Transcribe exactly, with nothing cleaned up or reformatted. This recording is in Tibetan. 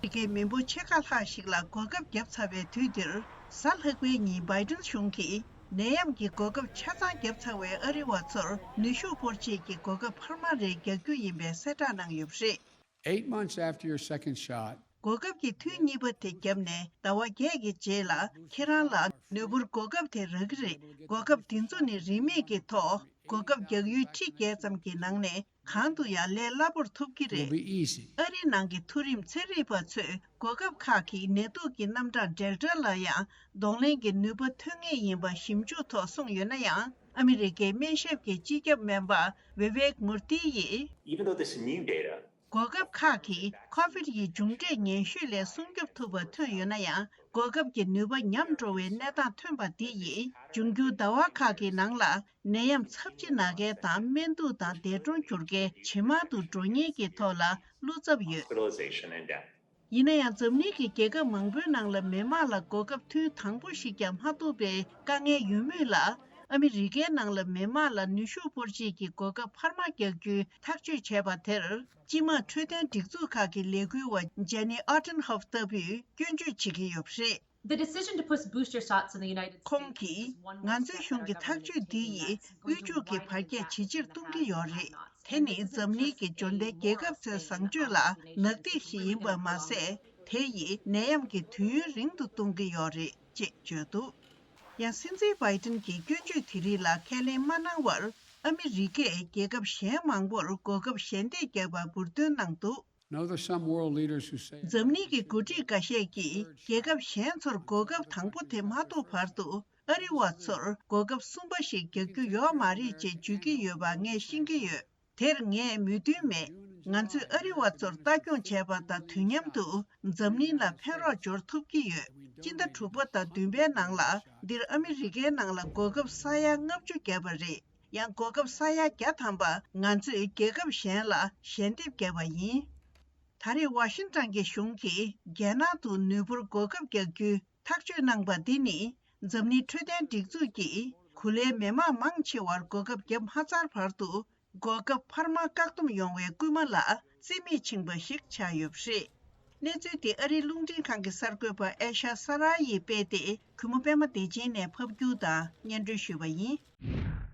རི་ཀའི་མི་འབོར་ཕྱེད་ཀ་ལྷག་ཞིག་ལ་གོ་སྐབས་བརྒྱབ་ཚར་བའི་དུས་འདིར། གཟའ་ལྷག་པའི་ཉིན་བྷའི་ཏིན་གཞུང་གིས་ནད་ཡམས་ཀྱི་གོ་སྐབས་ཆ་ཚང་བརྒྱབ་ཚར་བའི་ཨ་རི་བ་ཚོར་ནུས་ཤུགས་སྤོར་ཆེད་ཀྱི་གོ་སྐབས་འཕར་མ་རེ་རྒྱག་རྒྱུ་ཡིན་པའི་གསལ་བསྒྲགས་གནང་ཡོད་པ་རེད། Eight months after your second shot, གོ་སྐབས་ཀྱི་ཐུན་གཉིས་པ་དེ་བརྒྱབ་ནས་ཟླ་བ་བརྒྱད་ཀྱི་རྗེས་ལ། ཁྱེད་རང་ལ་ནུས་པོར་གོ་སྐབས་དེ་རག་གི་རེད། གོ་སྐབས་འདི་ཚོ་ནི་རིན་མེད་ཀྱི་ཐོག་གོ་སྐབས་རྒྱག་ཡུལ་ཁྲི་བརྒྱད་ཙམ་གྱི་ནང་ནས་གང་དུ་ཡང་ལས་སླ་པོར་ཐོབ་ཀྱི་will རེད། Be easy. ཨ་རིའི་ནང་གི་མཐོ་རིམ་ཚན་རིག་པ་ཚོས་གོ་སྐབས་ཁག་གིས་ནད་དུག་གི་རྣམ་གྲངས་ཌེལ་ཊ་ལ་ཡང་གདོང་ལེན་གྱི་ནུས་པ་ཐོན་ངེས་ཡིན་པ་ཞིབ་འཇུག་ཐོག་གསུངས་ཡོད་ན་ཡང་། ཨ་མི་རི་ཀའི་སྨན་ཞབས་ཀྱི་སྤྱི་ཁྱབ་སྨན་པ་ཝེ་ཝེག་མུར་ཏི་ཡིས། Even though this is new data, གོ་སྐབས་ཁག་གིས་ཁོ་ཝིད་ཡི་མཇུག་འབྲས་ངན་ཤོས་ལས་སྲུང་སྐྱོབ་ཐུབ་པ་ཐོན་ཡོད་ན་ཡང་། གོ་སྐབས་ཀྱི་ནུས་པ་ཉམས་འགྲོ་བའི་གནས་སྟངས་ཐོན་པ་འདི་ཡིས། འབྱུང་འགྱུར་ཟླ་བ་ཁག་གི་ནང་ལ་ནད་ཡམས་ཚབས་ཆེ་ན་མཁན་དང་སྨན་དུག་དང་འདས་གྲོངས་གྱུར་མཁན་ཇེ་མང་དུ་འགྲོ་ཉེན་གྱི་ཐོག་ལ་བློ་འཚབ་ཡོད། Hospitalization and death. ཡིན་ན་ཡང་། འཛམ་གླིང་གི་རྒྱལ་ཁབ་མང་པོའི་ནང་ལ་མི་དམངས་ལ་གོ་སྐབས་ཐུན་དང་པོ་ཞིག་ཀྱང་མ་ཐོབ་པའི་དཀའ་ངལ་ཡོད་མུས་ལ། ཨ་མི་རི་ཀའི་ནང་ལ་མི་དམངས་ལ་ནུས་ཤུགས་སྤོར་ཆེད་ཀྱི་གོ་སྐབས་འཕར་མ་རྒྱག་རྒྱུའི་ཐག་གཅོད་བྱས་པ་དེར། སྤྱི་དམངས་འཕྲོད་བསྟེན་སྒྲིག་འཛུགས་ཁག་གི་ལས་འགུལ་བ་ཇེ་ནི་ཨོ་ཏན་ཧོབ་ལྟ་བུས་སྐྱོན་བརྗོད་བྱེད་ཀྱི་ཡོད་པ་རེད། The decision to put booster shots in the United States ཁོང་གིས། ང་ཚོའི་གཞུང་གི་ཐག་གཅོད་འདི་ཡིས་དབུལ་ཕྱུག་གི་བར་ཁྱད་ཇེ་ཆེར་གཏོང་གི་ཡོད་རེད། དེ་ནི་འཛམ་གླིང་གི་འབྱོར་ལྡན་རྒྱལ་ཁབ་ཚོའི་བཟང་སྤྱོད་ལ་ནག་ཐིག་ཞིག་ཡིན་པ་མ་ཟད། དེ་ཡིས་ནད་ཡམས་ཀྱི་དུས་ཡུན་རིང་དུ་གཏོང་གི་ཡོད་རེད་ཅེས་བརྗོད་འདུག་ཡང་། སྲིད་འཛིན་བྷའི་ཏིན་གྱིས་སྐྱོན་བརྗོད་དེ་རིགས་ལ་ཁས་ལེན་མ་གནང་བར། ཨ་མི་རི་ཀས་རྒྱལ་ཁབ་གཞན་མང་པོར་གོ་སྐབས་ཞལ་འདེབས་བརྒྱབ་པ་འབུར་འདོན་གནང་འདུག Now, there's some world leaders who say འཛམ་གླིང་གི་འགོ་ཁྲིད་འགའ་ཤས་ཀྱིས། རྒྱལ་ཁབ་གཞན་ཚོར་གོ་སྐབས་དང་པོ་དེ་མ་ཐོབ་བར་དུ། ཨ་རི་བ་ཚོར་གོ་སྐབས་གསུམ་པ་ཞིག་རྒྱག་རྒྱུ་ཡོད་མ་རེད་ཅེས་བརྗོད་ཀྱི་ཡོད་པ་ངས་ཤེས་ཀྱི་ཡོད། དེར་ངས་མོས་མཐུན་མེད། ང་ཚོས་ཨ་རི་བ་ཚོར་ལྟ་སྐྱོང་བྱས་པ་དང་དུས་མཉམ་དུ་འཛམ་གླིང་ལ་ཕན་རོགས་འབྱོར་ཐུབ་ཀྱི་ཡོད། སྤྱི་ཟླ་དྲུག་པ་དང་བདུན་པའི་ནང་ལ། འདིར་ཨ་མི་རི་ཀའི་ནང་ལ་གོ་སྐབས་ས་ཡ་ལྔ་བཅུ་བརྒྱབ་པ་རེད། ཡང་། གོ་སྐབས་ས་ཡ་བརྒྱ་ཐམ་པ་ང་ཚོས་རྒྱལ་ཁབ་གཞན་ལ་ཞལ་འདེབས་བརྒྱབ་པ་ཡིན། ད་རེས་ཝ་ཤིང་ཏན་གྱི་གཞུང་གིས་རྒྱལ་ནང་དུ་ནུས་པོར་གོ་སྐབས་རྒྱག་རྒྱུའི་ཐག་གཅོད་གནང་པ་འདི་ནི། འཛམ་གླིང་འཕྲོད་བསྟེན་སྒྲིག་འཛུགས་ཀྱིས་གོ་ལའི་མི་དམངས་མང་ཆེ་བར་གོ་སྐབས་བརྒྱབ་མ་ཚར་བར་དུ། གོ་སྐབས་འཕར་མ་བཀག་སྡོམ་ཡོང་བའི་སྐུལ་མ་ལ་རྩིས་མེད་ཕྱིན་པ་ཞིག་ཆགས་ཡོད་པ་རེད། གནས་ཚུལ་དེ་ཨ་རིའི་རླུང་འཕྲིན་ཁང་གི་གསར་འགོད་པ་ཨེ་ཤ་ས་ར་ཡིས་སྤེལ་ཏེ། གུས་མོ་པད་མ་བདེ་ཆེན་ནས་ཕབ་སྒྱུར་དང་སྙན་སྒྲོན་ཞུས་པ་ཡིན།